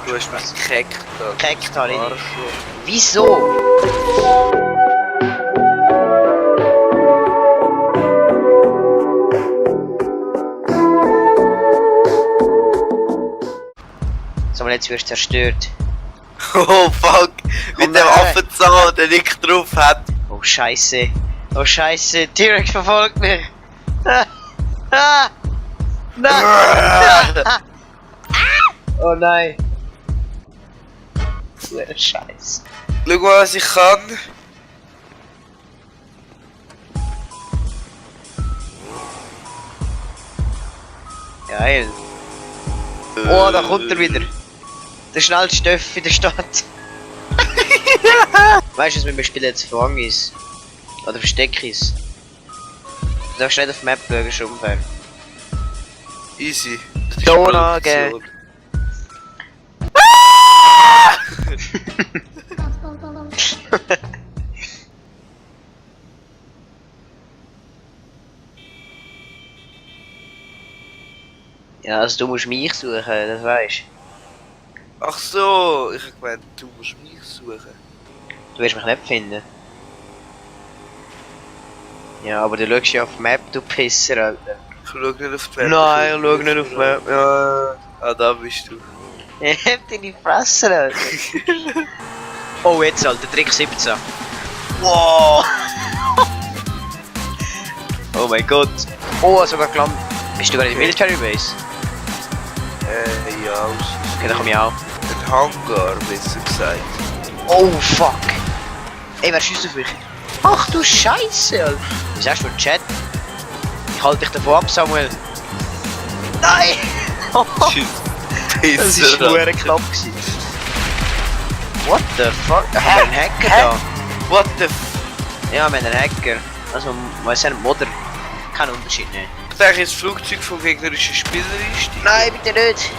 Du hast mich gekeckt. Gekeckt habe ich dich. Wieso? So, und jetzt wirst du zerstört. Oh fuck! Mit dem Affenzahn, den ich drauf hat. Oh Scheiße. Oh Scheiße. T-Rex verfolgt mich. Ah. Nein. Oh nein. So ein Scheiß. Schau mal, was ich kann. Geil. Oh, da kommt er wieder. Der schnellste Stöff in der Stadt. Weißt du, wir spielen jetzt Fangis. Oder Versteckis. Du darfst nicht auf die Map schauen, schon unfair. Easy. Dona, gell. Ja, also du musst mich suchen, das weisst du. Ach so, ich hab gemeint, du musst mich suchen. Du wirst mich nicht finden. Ja, aber du schaust ja auf die Map, du Pisser, Alter. Ich schau nicht auf die Map. Nein, ich schau nicht auf die Map. Ja. Ah, da bist du. Ich hab deine Fresse, Alter. Oh, jetzt, Alter, Trick 17. Wow! Oh mein Gott. Oh, sogar gelandet. Bist du gerade in der Military Base? Ja, Okay, dann komm ich auch. ein Hangar, besser gesagt. Oh, fuck. Ey, wer schießt auf mich? Ach du Scheiße, Alter. Was hast du für einen Chat? Ich halte dich davon ab, Samuel. Nein! Das ist nur knapp gewesen. What the fuck? Wir haben einen Hacker da. What the f... Ja, wir haben einen Hacker. Also, wir sind ein Modder. Kein Unterschied, ne? Ich denke, das Flugzeug vom gegnerischen Spieler ist. Nein, bitte nicht!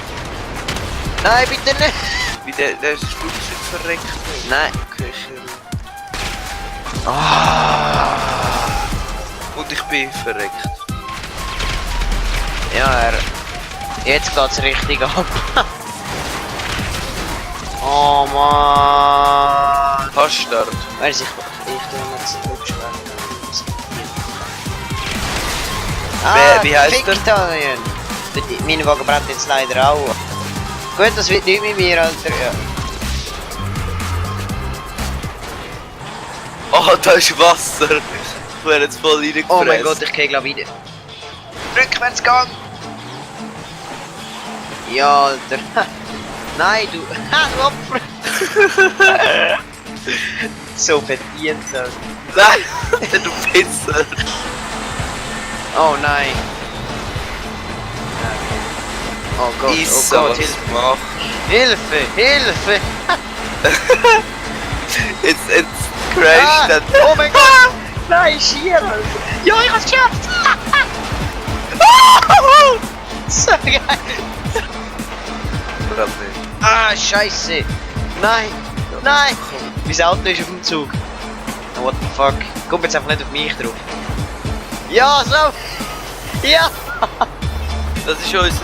Nein, bitte nicht! Wie der ist das Flugzeug verreckt. Nein. Okay, Ah. und ich bin verreckt. Ja, jetzt geht's richtig ab. Oh man. Faststart. Weißt du, ich tue jetzt zurückschwärmen. Wie heisst der? Victorian! Mein Wagen brennt jetzt leider auch. Gut, das wird nicht mit mir, Alter. Ja. Oh, da ist Wasser. Ich wäre jetzt voll reingefressen. Oh mein Gott, ich gehe glaube wieder. Rückwärtsgang! Ja, Alter. Nein, du. Du Opfer! So verdient, Alter. Nein, du Pisser. Oh nein. Oh Gott, Issa, oh Gott, was Hilfe! machst Hilfe! Hilfe! Jetzt crasht das. Oh mein Gott! Nein, schier, Alter! Ja, ich hab's geschafft! So geil! Ah, scheiße! Nein! Nein! Mein Auto ist auf dem Zug. What the fuck? Komm jetzt einfach nicht auf mich drauf. Ja, so! Ja! Das ist unser...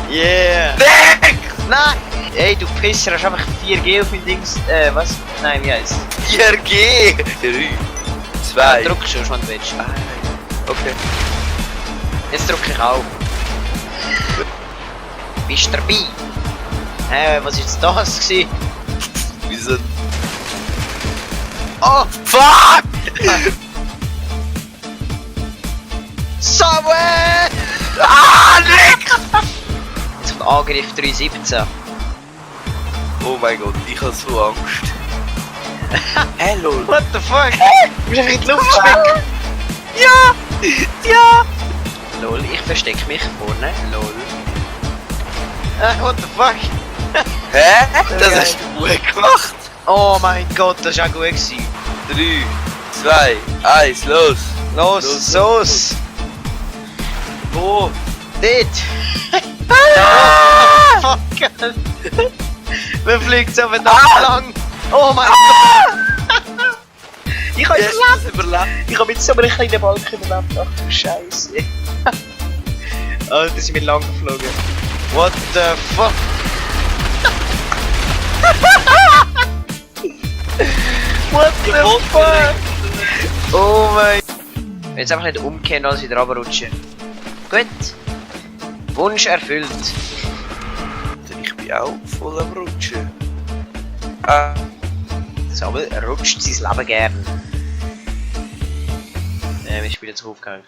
Yeah! Deck! Nein! Ey, du Pisser, hast einfach 4G auf mein Dings. Was? Nein, wie heisst 4G! 3, 2... Drück schon, wenn du willst. Ah, Okay. jetzt drücke ich auch. Bist du dabei? Was ist jetzt das gewesen? Wieso? Oh! Fuck! Samuel! Ah, Nick! Jetzt kommt Angriff 317. Oh mein Gott, ich hab so Angst. Hello! What the fuck? Du musst einfach in die Luft schmecken. Ja! Ja! Lol, ich verstecke mich vorne. Lol. What the fuck? Hä? Das geil. hast du gut gemacht! Oh mein Gott, das war auch gut gewesen. 3, 2, 1, los! Los! Wo? Dort! Ah! Fuck! Man fliegt so verdammt lang! Oh mein Gott! Ich hab überlebt! Ich hab mit so einem kleinen Balken überlebt. Ach du Scheiße! Alter, sind wir lang geflogen. What the fuck? Oh mein. Jetzt einfach nicht umkehren, als wieder runterrutschen. Gut. Wunsch erfüllt. Ich bin auch voll am Rutschen. Ah, Samuel rutscht sein Leben gern. Wir spielen jetzt aufgehängt.